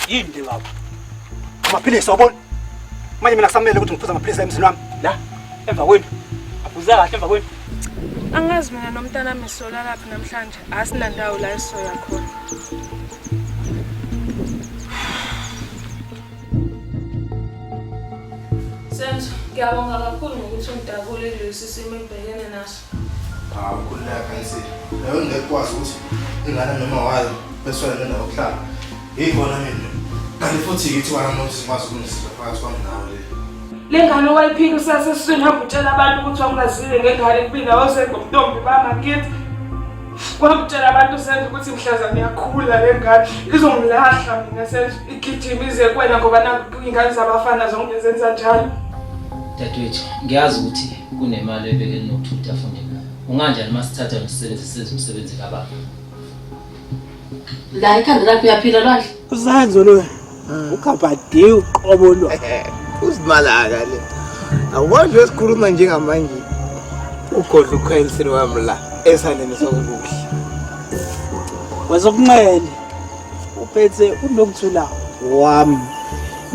Yini le baba? Amaphilisi awubona? Manje mina kusamele ukuthi ngiphuze amaphilisi emzini wami la emva kwenu. Aphuze kahle emva kwenu. Angazi mina nomntanami solalaphi namhlanje, asinandawo la esizoya khona. Senzo, ngiyabonga kakhulu ngokuthi ungidakule kulesi simo engibhekene naso. Hawu khululeka Khanyisile. Nawe ngeke ukwazi ukuthi ingane noma wayo beswele nendawo yokuhlala. Yikhona mina. Kanti futhi ithuba lami lokuthi sikwazi ukungisiza phakathi kwami nawe le. Le ngane owayiphika usasesiswini hamba utshela abantu ukuthi wawungazile ngengane kubina wawusengomntombi bangakithi. Kwakutshela abantu Senzo ukuthi mhlazane iyakhula le ngane izongilahla mina Senzo igijima ize kuwena ngoba naku iy'ngane zabafana zonke zenza njalo. Dadewethu, ngiyazi ukuthi kunemali ebekele nokuthutha afunde ngayo. Unganjani uma sithatha nomsebenzi senze umsebenzi kababa? La ikhanda lakho uyaphila lwandle. Usenzo lo. Ukhabhadi uqobo lwa. Uzimalaka le. Awubona nje esikhuluma njengamanje. Ugodla ukhwensini wami la esandleni sokudla. Kwezokunxele uphethe uNokuthula wami.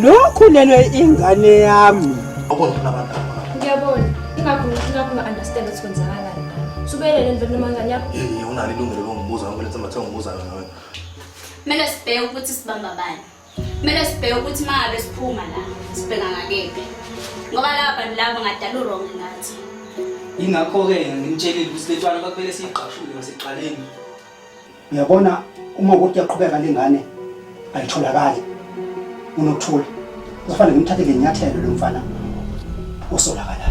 Lokhulelwe ingane yami. Awubona abantu Ngiyabona. Ingakho ngifuna ukunga-understand ukuthi kwenzakalani. Subuyelele emveni noma ngane yakho. Yey, unalo ilungelo lokungibuza ngoba lethe mathe ngibuza wena. Kumele sibheke ukuthi sibamba bani. Kumele sibheke ukuthi uma ngabe siphuma la sibheka ngakephi. Ngoba laba bantu laba bangadala uwrong ngathi. Yingakho-ke ngimtshelile ukuthi le ntwana kwakumele siyigqashule kwasekuqaleni. Uyabona uma ukuthi kuyaqhubeka lengane ayitholakali uNokuthula kuzofanele ngimthathele inyathelo lo mfana osolakalayo.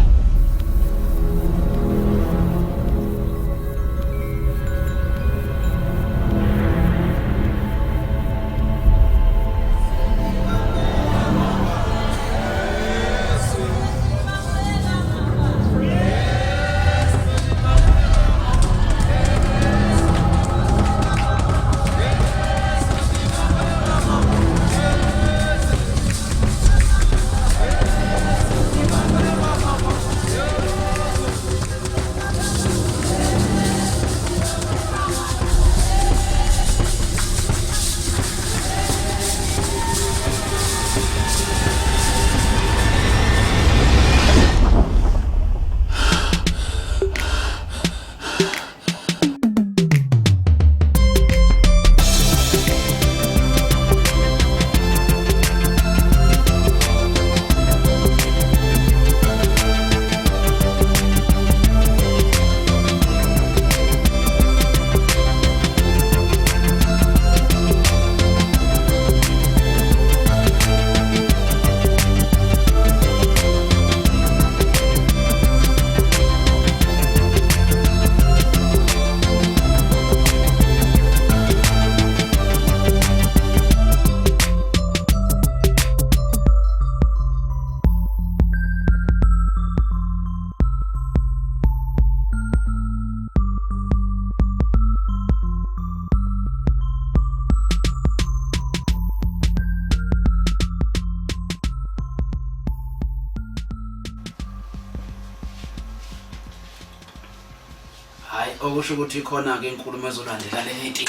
Hayi okusho ukuthi ikhona-ke inkulumo ezolandela le meeting.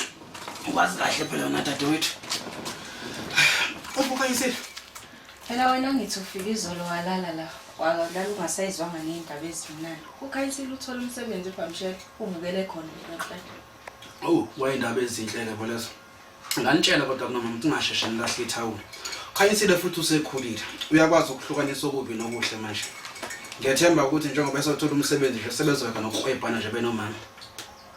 Ukwazi kahle phela wena dadewethu. Ubukhanyisile. Phela wena ngithi ufike izolo walala la walala ungasayizwanga ney'ndaba ezimnandi. Ukhanyisile uthole umsebenzi ebhamshela uvukele khona namhlanje. Oh, wayindaba ezinhle ke lezo. Nganitshela kodwa kunomama ukuthi ngasheshe nilahle ithawula. Khanyisile futhi usekhulile. Uyakwazi ukuhlukanisa okubi nokuhle manje. Ngiyathemba ukuthi njengoba esothola umsebenzi nje sebezoyeka nokuhwebhana nje benomama.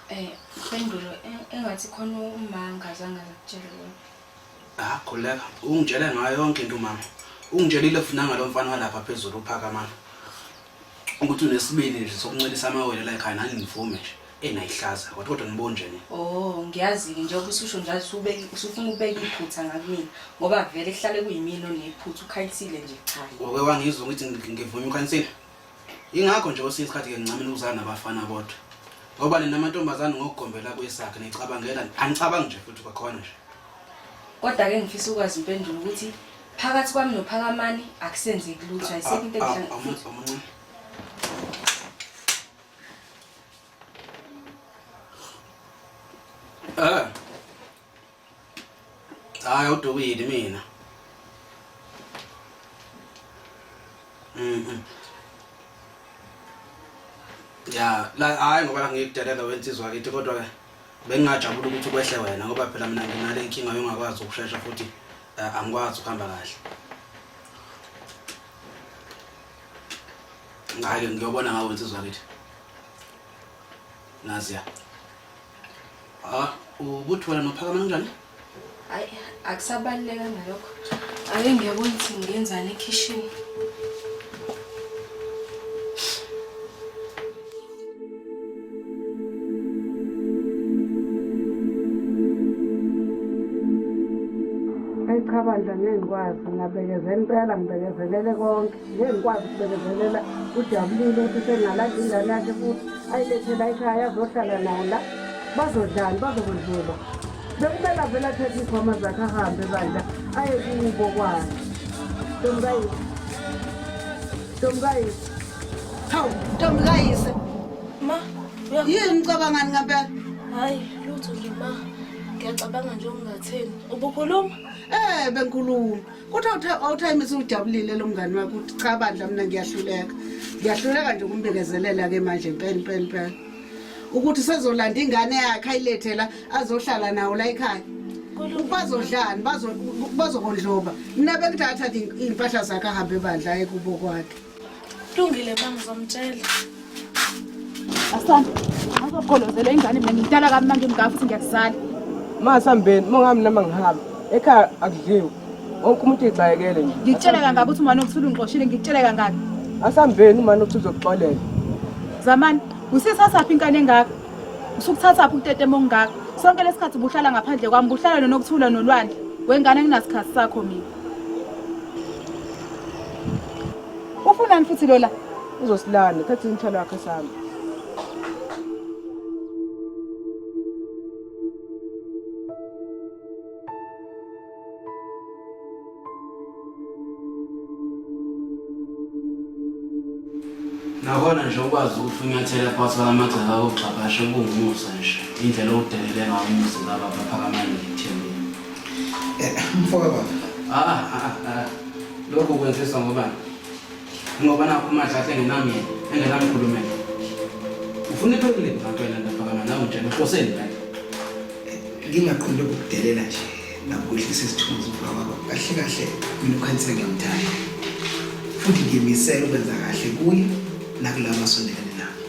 Eh, impendulo engathi khona uma ngazange ngakutshela kona. Ah, khuleka. Ungitshele ngayo yonke into umama. Ungitshelile futhi nangalo mfana walapha phezulu uphakamana. Ukuthi unesibindi nje sokuncelisa amawele la ekhaya nani nivume nje. Enayihlaza kodwa kodwa niboni nje ni. Oh, ngiyazi-ke njengoba ususho njalo usubeka usufuna ukubeka iphutha ngakumina ngoba vele kuhlale kuyimina onephutha ukhanyisile nje cha. Uke wangizwa ukuthi ngivume ukhanyisile? Ingakho nje kwesinye isikhathi ke ngincamela ukuzala nabafana bodwa. Ngoba nina amantombazane ngokugombela kwesakhe nicabangela anicabangi nje futhi kwakhona nje. Kodwa-ke ngifisa ukwazi impendulo ukuthi phakathi kwami noPhakamani akusenzeki lutho ayisekho into engihlanga. Eh. Hayi udukile mina. Ya, la hayi ngoba la ngikudelela wensizwa kithi kodwa ke bengingajabula ukuthi kwehle wena ngoba phela mina nginale inkinga yongakwazi ukushesha futhi eh, angikwazi ukuhamba kahle. Hayi ke ngiyobona ngawe insizwa kithi. Naziya. Ah, ukuthi wena nophakama kanjani? Hayi, akusabalulekanga lokho. Ake ngiyabona ukuthi ngiyenzani ekhishini. Ayi cha bandla ngeke ngikwazi ngingabekezela impela ngibekezelele konke ngeke ngikwazi ukubekezelela ujabulile ukuthi sengalanda ingane yakhe futhi ayilethe la ekhaya azohlala nawo la bazodlani bazokudlula bekumele avele athathe iy'khwama zakhe ahambe bandla aye kubo kwakhe ntombikayise ntombikayise hawu ntombikayise Ma, yini ucabangani ngampela hayi lutho nje ma. Ngiyacabanga nje ungatheni. Ubukhuluma? Eh bengikhuluma. Kodwa awuthayimisa ujabulile lo mngani wakho uthi cha bandla mina ngiyahluleka. Ngiyahluleka nje ukumbekezelela ke manje impela impela impela. Ukuthi sezolanda ingane yakhe ayilethe la azohlala nawo la ekhaya. Bazodlani bazo bazokondloba. Mina bengithi athathe iy'mpahla zakhe ahambe bandla aye kubo kwakhe. Lungile ma ngizomtshela. Asanda, angizogqolozela ingane mina ngidala kabi manje ngimngaka futhi ngiyakuzala. Masambeni, mongami noma ngihamba. Ekhaya akudliwa. Wonke umuntu uyixakekele nje. Ngikutshele kangaka ukuthi umama Nokuthula ungixoshile, ngikutshele kangaka. Asambeni umama Nokuthula uzokuxolela. Zamani, usithathaphi inkani engaka? Usukuthathaphi ukutetema okungaka? Sonke lesikhathi ubuhlala ngaphandle kwami, ubuhlala noNokuthula nolwandle. Wengane nginasikhathi sakho mina. Ufunani futhi lola? Uzosilanda, thatha imithwalo yakhe sami. Nakhona nje ukwazi ukuthi unyathele phakathi kwalamagceke akugxabhashe kuwumusa nje indlela owudelele ngawo umuzi kababa phakamani ngikuthembile. Eh, mfoka baba. Ah, ah, ah. Lokhu kwenziswa ngobani? Ngoba nakho uMadlahla engenami yena, engenamkhulumela. Ufuna iphelile ngempela nto phakamani nawe ngitshela uhloseni la. Ngingaqonde ukukudelela nje nakwehlisa isithunzi mfoka baba. Kahle kahle mina uKhansela ngiyamthanda. Futhi ngiyimisele ukwenza kahle kuye nakulabo asondelene nabo.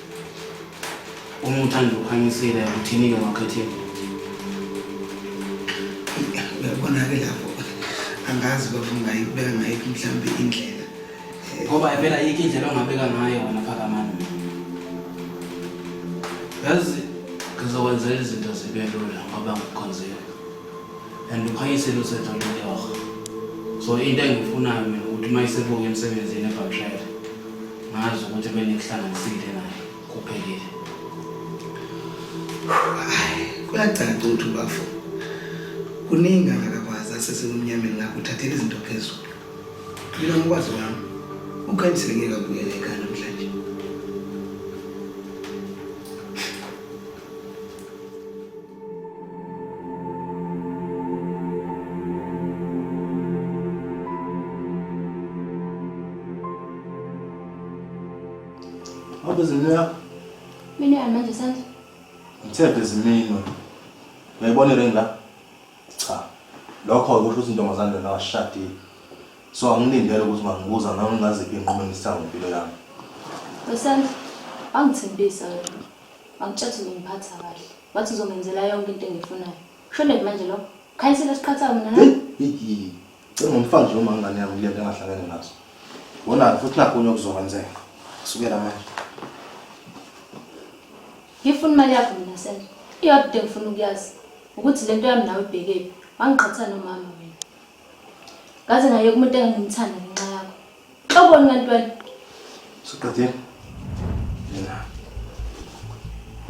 Uma uthanda ukhanyisile uthini-ke ngokhethile? Uyabona-ke lapho angazi baba ungayibeka ngayiphi mhlawumbe indlela. Ngoba phela ayikho indlela ongabeka ngayo wena phakamani. Yazi ngizokwenzela izinto zibe lula ngoba ngikukhonzile. And ukhanyisile usedlulile ihora. So into engiyifunayo mina ukuthi uma isebuya emsebenzini ebhakshele ngazi ukuthi benikuhlanganisile naye. Kuphelile. Kuyacaca ukuthi ubafo kuningi angakakwazi asesemnyameni ngakho uthathela izinto phezulu. Mina ngokwazi kwami ukhanyisile ngeke abuyele ekhaya namhlanje. Awubeze iminwe yakho. Minwe yami manje Sandra. Ngithe veza iminwe. Uyayibona iring la? Cha. Lokho kusho ukuthi intombazane lona washadile. So angilindele ukuthi ungangibuza noma ngingaziphi iy'nqumo engizithatha ngempilo yami. Wesandla, wangithembisa wena. Wangitshela ukuthi uzongiphatha kahle. Wathi uzongenzela yonke into engiyifunayo. Kushonephi manje lokho? Khanyisile siqhatha mina nawe. Hey, cela ngomfaki nje uma ngane yami kule nto engahlangene nazo. Wona futhi nakho okunye okuzokwenzeka. Kusukela manje. Ngifuna imali yakho mina Senzo. Iyodwa into engifuna ukuyazi ukuthi lento yami nawe ibhekephi. Wangiqhatha nomama wena. Ngaze ngayeka umuntu engangimthanda ngenxa yakho. Xoboni kanti wena. Suqedile? Mina.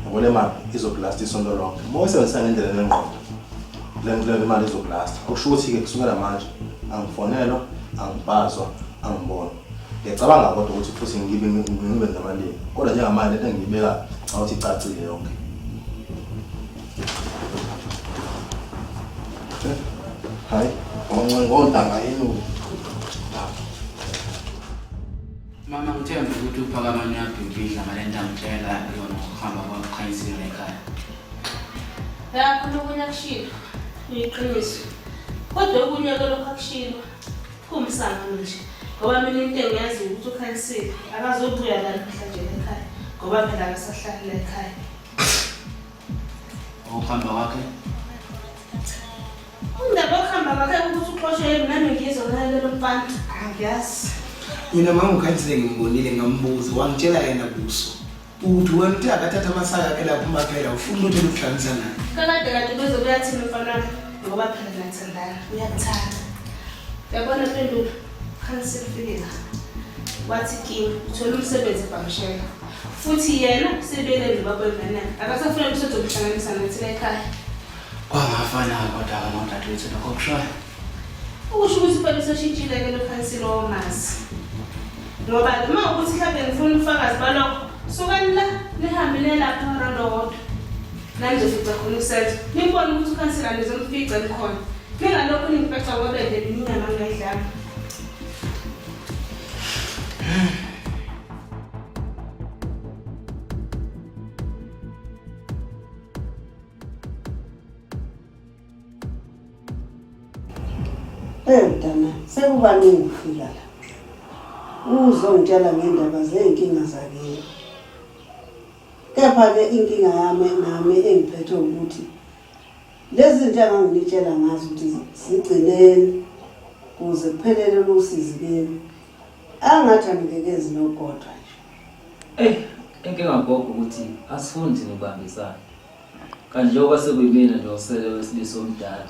Yabo le mali izokulasta isonto lonke. Uma uyisebenzisa ngendlela enengqondo, le le mali izokulasta. Okusho ukuthi-ke kusukela manje angifonelwa, angibhazwa, angibonwa. Ngiyacabanga kodwa ukuthi futhi ngibe ngibe namalimi. Kodwa njengamanje lento engiyibeka cha ukuthi icacile yonke. Hayi, ngontanga yini? Mama ngithemba ukuthi uPhakamani uyabhibhidla ngale nto angitshela yona ngokuhamba kwaKhanyisile ekhaya. Yakhona okunye akushilo. Kuyiqiniso. Kodwa okunye ke lokho akushilo kuwumsangano nje. Ngoba mina into engiyaziyo ukuthi uKhanyisile akazobuya la namhlanje ekhaya ngoba phela akasahlali la ekhaya. Ukuhamba kwakhe Indaba yokuhamba kwakhe ukuthi uxoshwe yini nami ngizwa nalelo mfana. Angiyazi. Mina mama uKhanyisile ngimbonile ngambuza wangitshela yena buso ukuthi wena uthe akathatha amasaka akhe lapho umaphela ufuna lutho olukuhlanganisa naye. Kakade kade bezobuya thina mfana wami ngoba phela niyathandana uyakuthanda. Uyabona Mpendulo, Khanyisile ufike la. Wathi kimi uthole umsebenzi ebhamshela. Futhi yena usebuyele nobaba wengane yakhe. Akasafuni ukuthi uzokuhlanganisa nathi la ekhaya. Kwangafana kodwa-ke nodadewethu lokho okushoyo. Ukusho ukuthi phela useshintshile-ke lo khansila omazi. Ngoba-ke uma ukuthi mhlawumbe ngifuna ubufakazi balokho, sukani la nihambe niye lapha rondo wodwa. Nani nizofica khona uSenzo. Nimbone ukuthi ukhansila nizomfica nikhona. Ningalokhu ningibheca ngobende mina inyama ngingayidlanga. Eh mntana, sekubaningi ufika la. Uzongitshela ngendaba zezinkinga zakini. Kepha ke inkinga yami nami engiphethe ukuthi lezi zinto enganginitshela ngazo ukuthi zigcineni kuze kuphelele lusizi kini. Angathi angikekezi nokodwa nje. Eyi, inkinga gogo ukuthi asifuni thina ukubambisana. Kanti njengoba sekuyimina nje osele wesilisa omdala,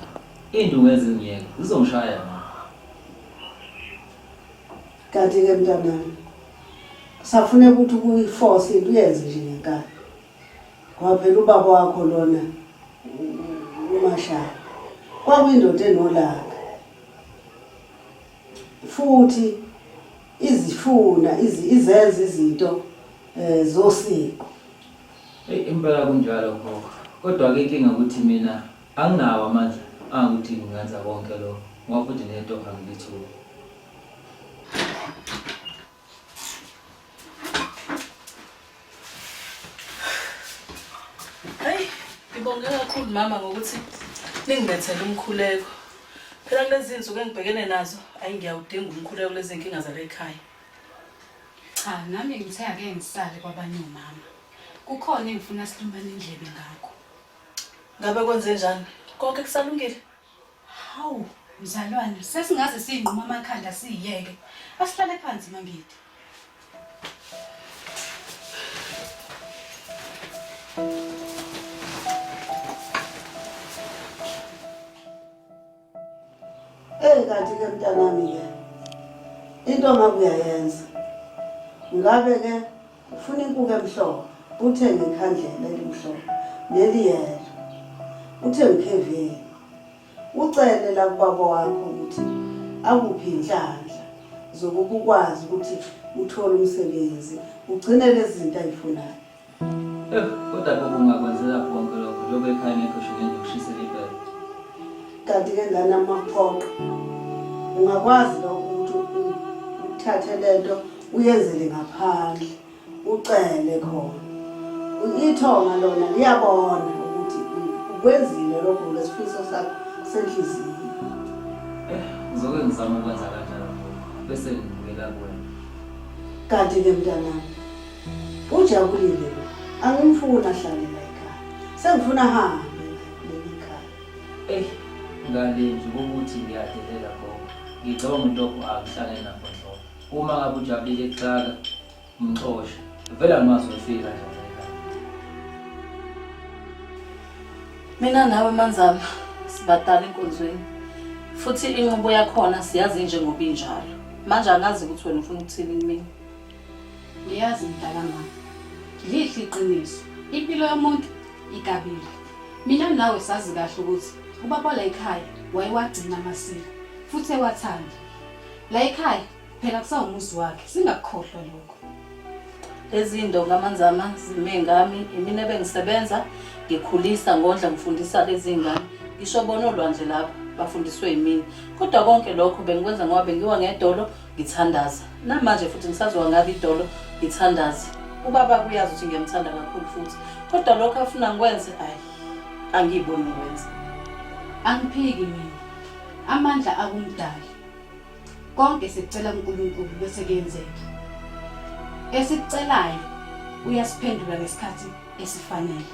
iy'ndungu ezingiyeke zizongishaya mina. Kanti-ke mntanami, safuneka ukuthi ukuyiforce into uyenze nje ngenkani. Ngoba phela ubaba wakho lona uMashaba kwakuyindoda enolaka. Futhi izifuna izenza izinto eh zosiko. Eyi impela kunjalo gogo. Kodwa-ke inkinga ukuthi mina anginawo amandla angukuthi ngingenza konke lokho ngoba futhi netoho angilitholi. Hayi, ngibonge kakhulu mama ngokuthi ningibethele umkhuleko. Phela kulezi zinsuku engibhekene nazo, ayi ngiyawudinga umkhuleko kulezi nkinga zala ekhaya. Cha, nami ngithe ake ngisale kwabanye omama. Kukhona engifuna silumane indlebe ngakho. Ngabe kwenze njani? Konke kusalungile? Hawu, mzalwane, sesingaze siyinquma amakhanda siyiyeke. Asihlale phansi mangidi. Eyi kanti ke mntanami ke into ongabe uyayenza ngabe ke ufuna inkuku emhlophe uthenge ikhandlela elimhlophe neliyelo uthenge ukheveni ucele la kubaba wakho ukuthi akuphi inhlanhla zokuba ukwazi ukuthi uthole umsebenzi ugcine lezi zinto ayifunayo. Eh, kodwa gogo ungakwenzela konke lokho njengoba ekhaya ngekho ngisho nendlu yokushisela impepho. Kanti ke ngane amaphoqo ungakwazi lokho ukuthi uthathe lento uyenzele ngaphandle ucele khona. Ithonga lona liyabona ukuthi ukwenzile lokho ngesifiso sakho senhliziyo. Eh, ngizoke ngizame ukwenza kanjalo gogo bese ngibuyela kuwena. Kanti ke mntanami Ujabulile lo. Angimfuni ahlale la ekhaya. Sengifuna ahambe leli khaya. Ey, ngale nje kokuthi ngiyadelela gogo. Ngicabanga uNtoko akuhlangene nakho nhlobo. Uma ngabe ujabulile kuxaka, umxoshe. Vele angimazi wefika kanjani la ekhaya. Mina nawe Manzama sibadala enkonzweni futhi inqubo yakhona siyazi njengoba injalo. Manje angazi ukuthi wena ufuna ukuthini kumina. Ngiyazi mntakamama. Lihle iqiniso. Impilo yomuntu ikabili. Mina nawe sazi kahle ukuthi ubaba la ekhaya wayewagcina amasiko futhi ewathanda. La ekhaya phela kusawumuzi wakhe singakukhohlwa lokho. Lezi ndonga Manzama zime ngami imina ebengisebenza ngikhulisa ngondla ngifundisa lezi ngane. Ngisho bona olwandle lapha. Bafundiswe yimina. Kodwa konke lokho bengikwenza ngoba bengiwa ngedolo ngithandaza. Namanje futhi ngisazowa ngalo idolo ngithandaze. Ubaba kuyazi ukuthi ngiyamthanda kakhulu futhi. Kodwa lokho afuna ngikwenze ayi angiyiboni ngikwenza. Angiphiki mina. Amandla akumdali. Konke sikucela kuNkulunkulu bese kuyenzeka. Esikucelayo uyasiphendula ngesikhathi esifanele.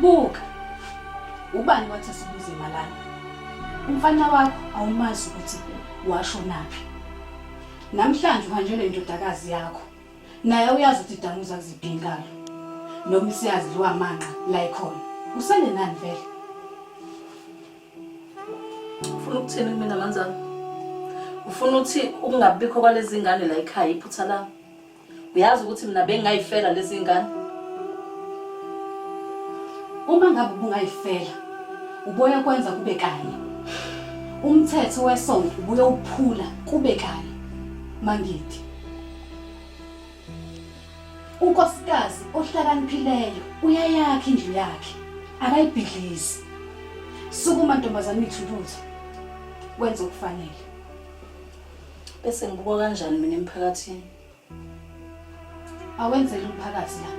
Buka. Ubani wathi asibuze malana? Umfana wakho awumazi ukuthi washonaphi. Namhlanje uhanjelwe indodakazi yakho. Naye uyazi ukuthi idamuza kuziphi inkalo. Noma isiyazidliwa amanqa la ikhona. Usele nani vele? Ufuna ukuthini kumina manzana? Ufuna ukuthi ukungabikho kwalezi ngane la ekhaya iphutha lami? Uyazi ukuthi mina bengingayifela lezi ngane. Uma ngabe ubungayifela uboya kwenza kube kanye. Umthetho wesonto ubuye uphula kube kanye. Mangidi. Unkosikazi ohlakaniphileyo uyayakha indlu yakhe, akayibhidlizi. Sukuma ntombazane uyithuluthe, wenze okufanele. Bese ngibukwa kanjani mina emphakathini? Awenzeli umphakathi la,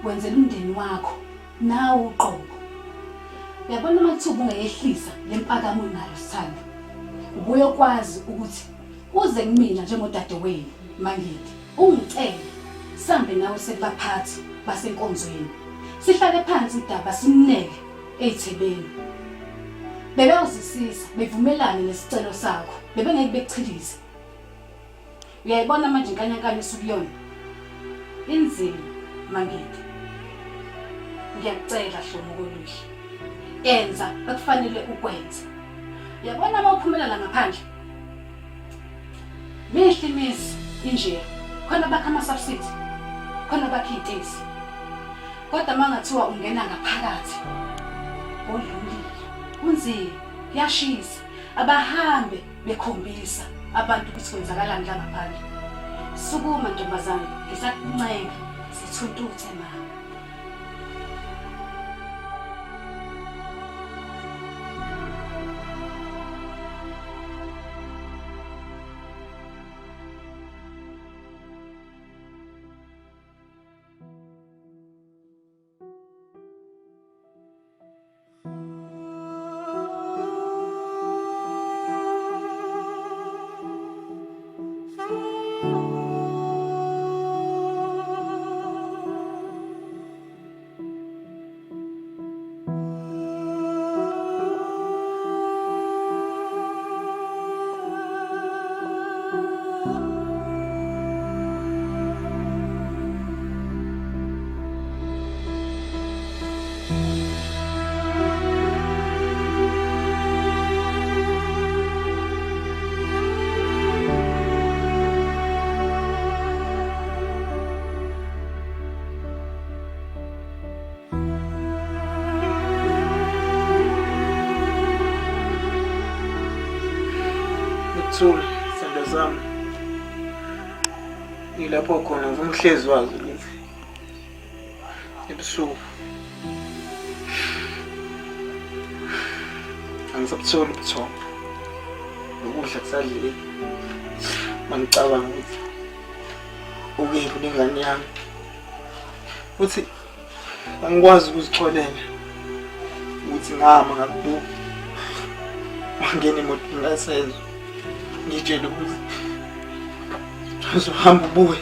wenzela umndeni wakho nawe uqobo. Uyabona uma kuthiwa ubungayehlisa le mpakamo onayo sithando, ubuyokwazi ukuthi Uze kumina njengodadewenu Mangidi, ungicele sambe nawe sekubaphathi basenkonzweni. Sihlale phansi udaba simneke ey'thebeni. Bebeyozisisa bevumelane nesicelo sakho, bebengeke bekuchilize. Uyayibona manje inkanyankanya osukuyona? Inzima Mangidi. Ngiyakucela Hlomu koluhle. Enza ekufanele ukwenze. Uyabona uma uphumela la ngaphandle? Mihle imizi inje khona bakha ama-subsidy khona bakha iy'tezi kodwa uma ngathiwa ungena ngaphakathi kodla umlilo kunzima kuyashisa abahambe bekhombisa abantu ukuthi kwenzakalani la ngaphandle sukuma ntombazane ngisakuncenga sithuntuthe ma Ngikuthule, sithando sami. Ngilapho khona ngifuna uhlezi wazi ukuthi ebusuku angisabutholi ubuthongo nokudla kusadleki mangicabanga ukuthi ukephi nengane yami futhi angikwazi ukuzixolela ukuthi ngihamba ngakubuka wangena emotweni kaSenzo ngitshele ukuthi uzohamba ubuye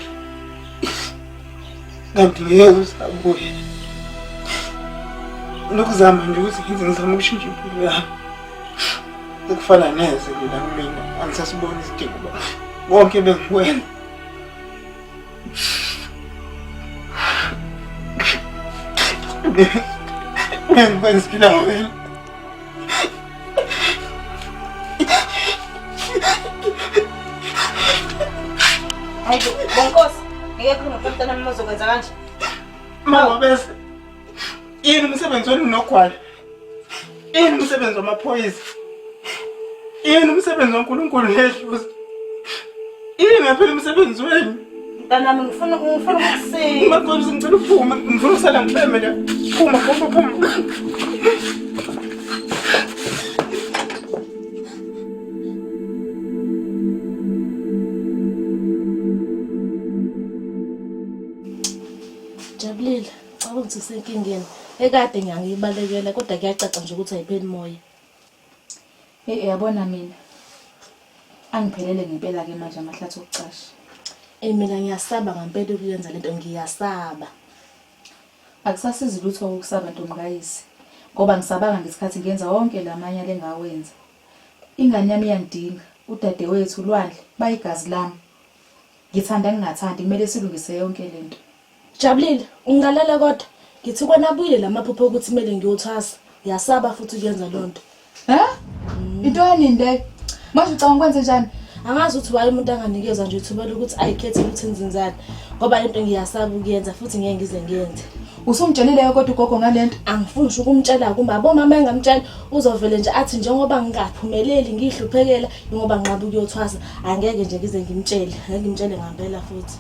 kanti ngeke usabuye nokuzama nje ukuthi ngize ngizame ukushintsha impilo yami ekufana neze mina kumina angisasiboni isidingo uba konke bengikwenza Bengikwenzela wena. Hayi bo, bonkosi, ngeke khuluma mntana wami uzokwenza kanje. Mama bese yini umsebenzi wenu nogwala? Yini umsebenzi wamaphoyisa? Yini umsebenzi waNkulunkulu nedlozi? Yini ngaphela umsebenzi wenu? Mntanami ngifuna ngifuna ukukusiza. Makhosi ngicela uphume, ngifuna ukusala ngibheme la. Phuma, phuma, phuma. Jabulile, cabanga ukuthi usenkingeni. Ekade ngiyangibalekela kodwa kuyacaca nje ukuthi ayipheli moya. Hey, uyabona mina. Angiphelele ngempela ke manje amahlathi okucasha. Ey mina ngiyasaba ngempela ukuyenza lento ngiyasaba. Akusasizi lutho ukusaba ntombi kayise. Ngoba ngisabanga ngesikhathi ngenza wonke lamanyala engawenza. Ingane yami iyangidinga, udadewethu uLwandle bayigazi lami. Ngithanda ngingathandi kumele silungise yonke lento. Jabulile, ungalala kodwa. Ngithi kwanabuyile lamaphupho okuthi kumele ngiyothwasa. Ngiyasaba futhi ukuyenza lonto. Ha? Into yanini leyo? Manje ucabanga ukwenze njani? Angazi ukuthi why umuntu anganikezwa nje ithuba lokuthi ayikhethele ukuthi enzenzani ngoba lento ngiyasaba ukuyenza futhi ngeke ngize ngiyenze. Usumtshelile kodwa ugogo ngalento? Angifuni ngisho ukumtshela kumba bomama engamtshela uzovele nje athi njengoba ngingaphumeleli ngihluphekela ngoba nginqaba ukuyothwasa angeke nje ngize ngimtshele ngeke ngimtshele ngempela futhi.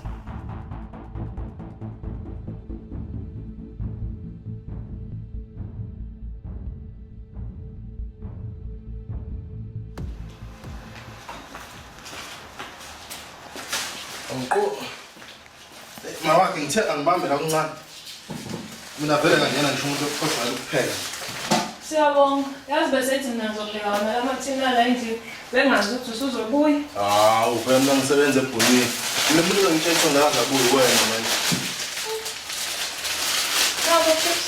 Angiqo. Mawakhe ngithe angibambe la kuncane. Mina vele ngangena ngisho umuntu ojwayele ukupheka. Siyabonga. Yazi bese ethi mina ngizopheka wona lamathini ala endlini. Bengazi ukuthi usuzobuya. Hawu, phela mina ngisebenza ebhunwini. Mina umuntu ongitshela ukuthi ngakaze abuye wena manje. Yabo chips.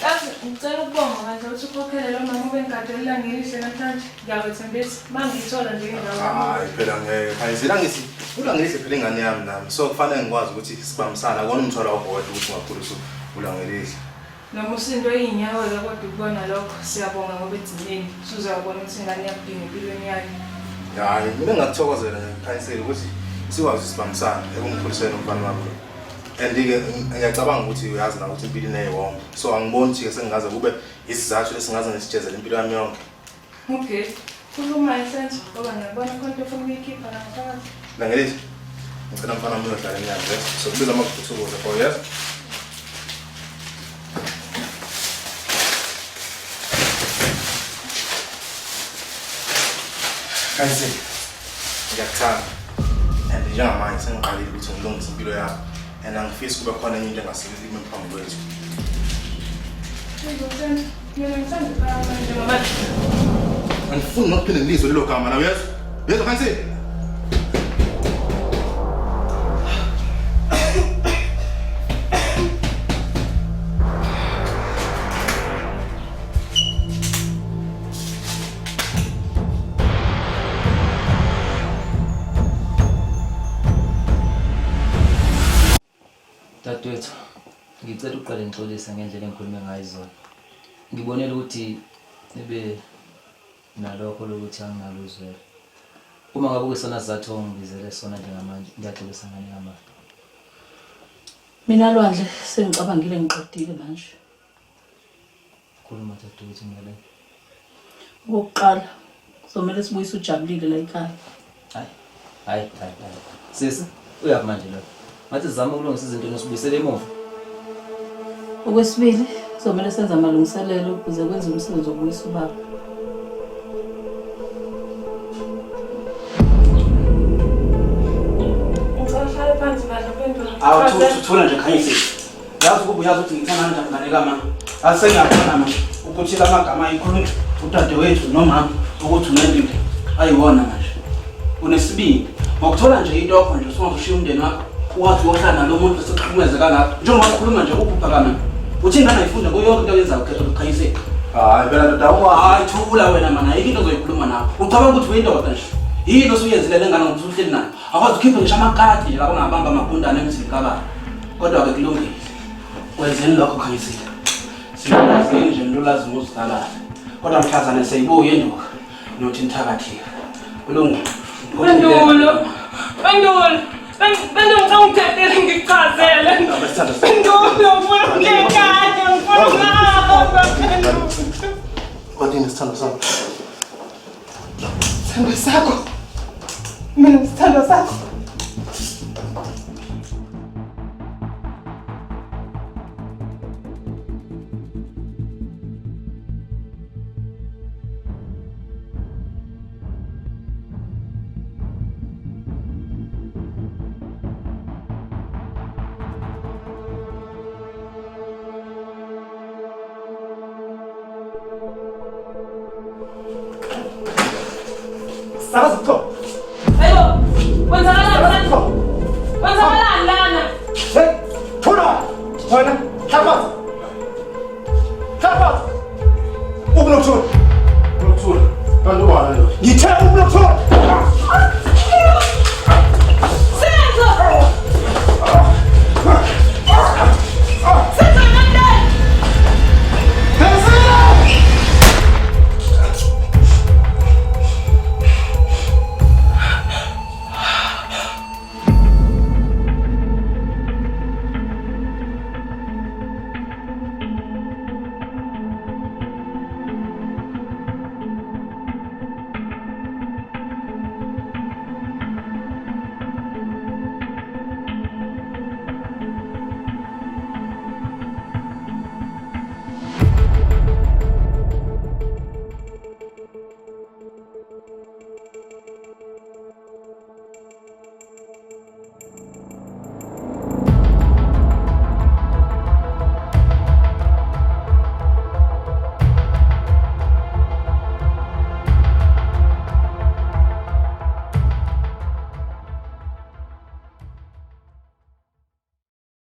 Yazi ngicela ukubonga manje ukuthi ukhokhele lo mama obengigadela ngelihle namhlanje. Ngiyakwethembisa. Mangiyithola nje indawo. Hayi phela ngeke. Khanyisile angithi uLangelihle phela ingane yami nami. So kufanele ngikwazi ukuthi sibambisane akona umthwalo wakho wedwa ukuthi ungakhulisa uLangelihle. Noma usinto iy'nyawo-ke kodwa ukubona lokho siyabonga ngoba ekugcineni usuzawubona ukuthi ingane iyakudinga empilweni yayo. Hayi mina ngingakuthokozela nje Khanyisile ukuthi sikwazi ukuthi sibambisane ekumkhuliseni umfana wakho. And-ke ngiyacabanga ukuthi uyazi nawe ukuthi impilo iney'wongo. So angiboni ukuthi-ke sengingaze kube isizathu esingaze ngisijezele impilo yami yonke. Okay. Khuluma isenzo ngoba ngiyabona khona into ofuna ukuyikhipha la ngaphakathi. Langelihle, ngicela mfana wami uyodlala emnyango, yes? Sokubiza uma kuvuthwa ukudla, for yes? Khanyisile, ngiyakuthanda. And njengamanje sengiqalile ukuthi ngilungise impilo yakho. And angifisi kube khona enye into engasile ime phambi kwethu. Angifuni nokuphinde ngilizwe lelo gama la uyezwa? Uyezwa Khanyisile? Dadewethu, ngicela uqale ngixolise ngendlela engikhulume ngayo izolo. Ngibonile ukuthi nibe nalokho lokuthi anginalo uzwelo. Uma ngabe kuyisona sizathu ongibizele sona njengamanje, ngiyaxolisa ngane kamama. Mina Lwandle sengicabangile ngiqedile manje. Khuluma dadewethu ngilalele. Okokuqala kuzomele sibuyise uJabulile la ekhaya. Hayi, hayi, hayi, hayi. Sisi, uyaphi manje lo? Ngathi sizama ukulungisa izinto nosibuyisele emuva. Okwesibili kuzomele senze amalungiselelo ukuze kwenziwe umsebenzi wokubuyisa ubaba. Ngicela uhlale phansi bandla Phendulo. Awu thula nje Khanyisile. Yazi ukuba uyazi ukuthi ngithanda kanjani ngane kama. Asengiyabona manje ukuthi la magama ayikhuluma udadewethu nomama ukuthi unendile ayiwona manje. Unesibindi. Ngokuthola nje into yakho nje usungazushiya umndeni wakho wathi uyohlala nalo muntu osekuhlukumeze kangaka. Njengoba ukhuluma nje uphupha kama. Uthi ingane ayifunde kuyo yonke into oyenzayo ukhetha ukukhanyisile. Hayi phela ndoda Hayi thula wena mana ayikho into ozoyikhuluma nawe. Ucabanga ukuthi uyindoda nje. Yini osuyenzile le ngane ngoba usuhleli nayo? Akwazi ukhiphe ngisho amakati nje lapho ngabamba amagundane emzini kababa. Kodwa ke kulungile. Kwenzeni lokho Khanyisile. Silulazini nje nilulazi ngozikababa. Kodwa mhlazane seyibuye induka nothi nithakathiwe. Kulungile. Pendulo. Pendulo. Pendulo ngicela ungithathele ngikuchazele. Pendulo ngifuna ukuyekade ngifuna ukuhamba. Pendulo. Kodwa sithando sami. Sithando sakho. Mina sithando sakho. Sakaza ubuchopho. Hayibo, kwenzakalani lana? Kwenzakalani lana? Hey, thula! Wena, hlala phansi.